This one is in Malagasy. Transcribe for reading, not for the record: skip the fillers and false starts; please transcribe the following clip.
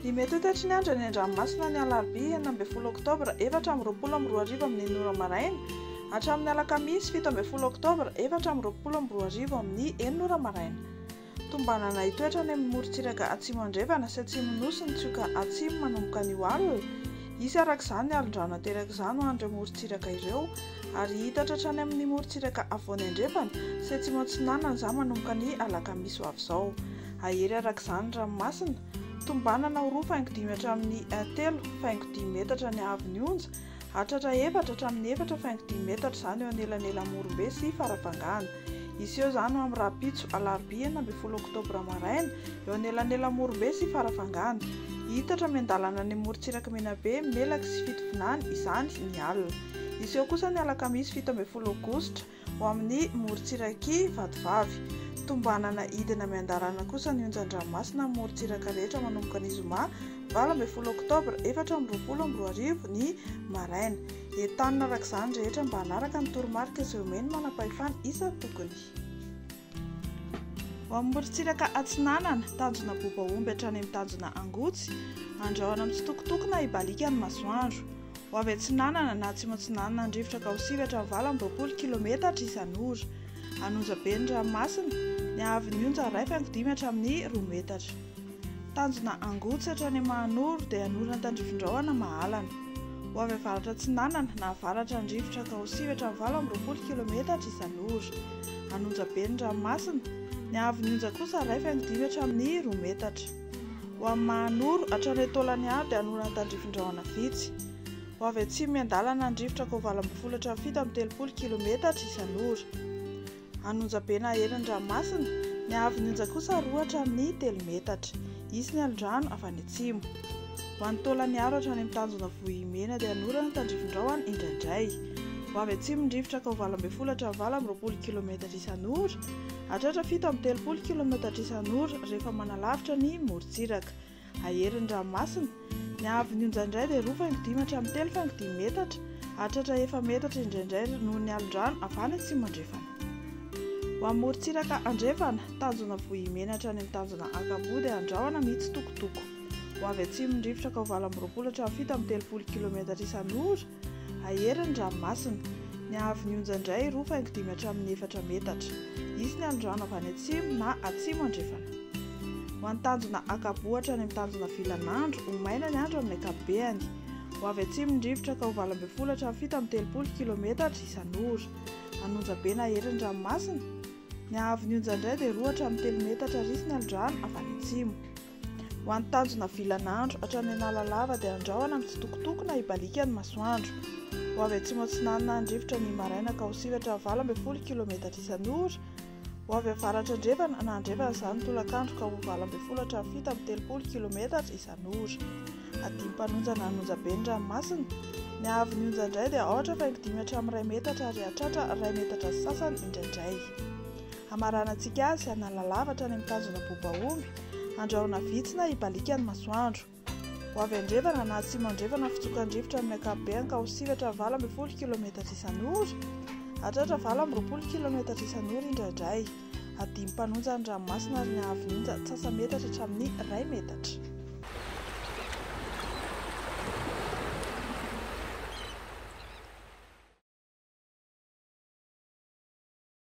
Ny mety ho toetry ny andro eny an-dranomasina ny alarobia 16 oktobra 2024 amin'ny 6 ora maraina hatramin'ny alakamisy 17 oktobra 2024 amin'ny 6 ora maraina. Tombanana hitoetra any amin'ny morontsiraka atsimo andrefana sy atsimo nosy ny tsioka atsimo manomboka anio alina. Hisy araka izany ny alon-drano ateraka izany ho an'ireo morontsiraka ireo ary hihitatra hatrany amin'ny morontsiraka afovoany andrefana sy atsimo atsinanana izany manomboka ny alakamisy ho avy izao. Hahery araka izany ny ranomasina. Tombanana ho 2.5 hatramin'ny 3.5 metatra ny haavon'ny onja Hahatratra efatra hatramin'ny 4,5 metatra izany eo anelanelan'i Morombe sy Farafangana. Hiseho izany ho amin'ny rahampitso, alarobia 16 oktobra maraina, eo anelanelan'i Morombe sy Farafangana. Hihitatra miandalana any morontsirak'i Menabe, Melaky sy Fitovinany izany ny alina. Hiseho kosa ny alakamisy 17 aogositra, ho amin'ny morontsirak'i Vatovavy. Tombanana hidina miandalana kosa ny onjan-dranomasina amin'ny morontsiraka rehetra manomboka ny zoma 18 oktobra 2024 ny maraina. Entanina araka izany ny rehetra mba hanaraka ny toromarika izay omen'ny manampahefana isan-tokony. Ho amin'ny morontsiraka atsinanana, tanjona Bobaomby hatrany amin'ny tanjona Angotsy, andrahona mitsitokotoko na hibaliaka ny masoandro. Ho avy atsinanana na atsimo atsinanana ny rivotra ka ho sivy hatramin'ny 28 kilometatra isan'ora. Hanonja be ny ranomasina, ny haavon'ny onja 1,5 hatramin'ny 2 metatra. Tanjona Angotsy hatrany Mahanoro dia hanorina tandrifin-drahona mahalana. Ho avy avaratra atsinanana na avaratra ny rivotra ka ho sivy hatramin'ny 28 kilometatra isan'ora. Hanonja be ny ranomasina, ny haavon'ny onja kosa 1,5 hatramin'ny 2 metatra. Ho amin'ny Mahanoro hatrany Taolagnaro dia hanorina tandrifin-drahona vitsy. Ho avy atsimo miandalana ny rivotra ka ho 18 hatramin'ny 37 kilometatra isan'ora. An'Onjabe na Herin'ny ranomasina, ny haavon'ny onja kosa 2 hatramin'ny 3 metatra. Hisy ny alon-drano avy any atsimo. Ho an'i Taolagnaro hatrany amin'ny tanjona Vohimena dia hanorana tandrifin-drahona indraindray. Ho avy atsimo ny rivotra ka ho 18 hatramin'ny 28 kilometatra isan'ora, hahatratra 37 kilometatra isan'ora rehefa manalavitra ny morontsiraka. Hahery ny ranomasina. Ny haavon'ny onja indray dia 2,5 hatramin'ny 3,5 metatra, hahatratra 4 metatra indraindray noho ny alon-drano avy any atsimo andrefana. Ho amin'ny morontsiraka andrefana, tanjona Vohimena hatrany amin'ny tanjona Ankaboa dia andrahona mitsitokotoko. Ho avy atsimo ny rivotra ka ho 28 hatramin'ny 37 kilometatra isan'ora, hahery ny ranomasina. Ny haavon'ny onja indray 2,5 hatramin'ny 4 metatra. Hisy ny alon-drano avy any atsimo na atsimo andrefana. Ho an'ny tanjona Ankaboa hatrany amin'ny tanjona Vilanandro, ho maina ny andro amin'ny ankapobeany. Ho avy atsimo ny rivotra ka ho 18 hatramin'ny 37 kilometatra isan'ora. Hanonja be na hery ny ranomasina. Ny haavon'ny onja indray dia 2 hatramin'ny 3 metatra ary hisy ny alon-drano avy any atsimo. Ho an'ny tanjona Vilanandro hatrany Analalava dia andrahona mitsitokotoko na hibaliaka ny masoandro. Ho avy atsimo atsinanana ny rivotra ny maraina ka ho 9 hatramin'ny 18 kilometatra isan'ora. Ho avy avaratra andrefana na andrefana izany tolakandro ka ho 18 hatramin'ny 37 kilometatra isan'ora. Adim-panonjana hanonja be ny ranomasina. Ny haavon'ny onja indray dia 4,5 hatramin'ny 1 metatra ary hahatratra 1 metatra sy sasany indraindray. Hamaranantsika azy, Analalava hatrany amin'ny tanjona Bobaomby, andrahona vitsy na hibaliaka ny masoandro. Ho avy andrefana na atsimo andrefana fitsokan-drivotra amin'ny ankapobeny ka ho 9 hatramin'ny 18 kilometatra isan'ora, hahatratra 28 kilometatra isan'ora indraindray. Adimpanonja ny ranomasina ary ny haavon'ny onja antsasa-metatra hatramin'ny iray metatra.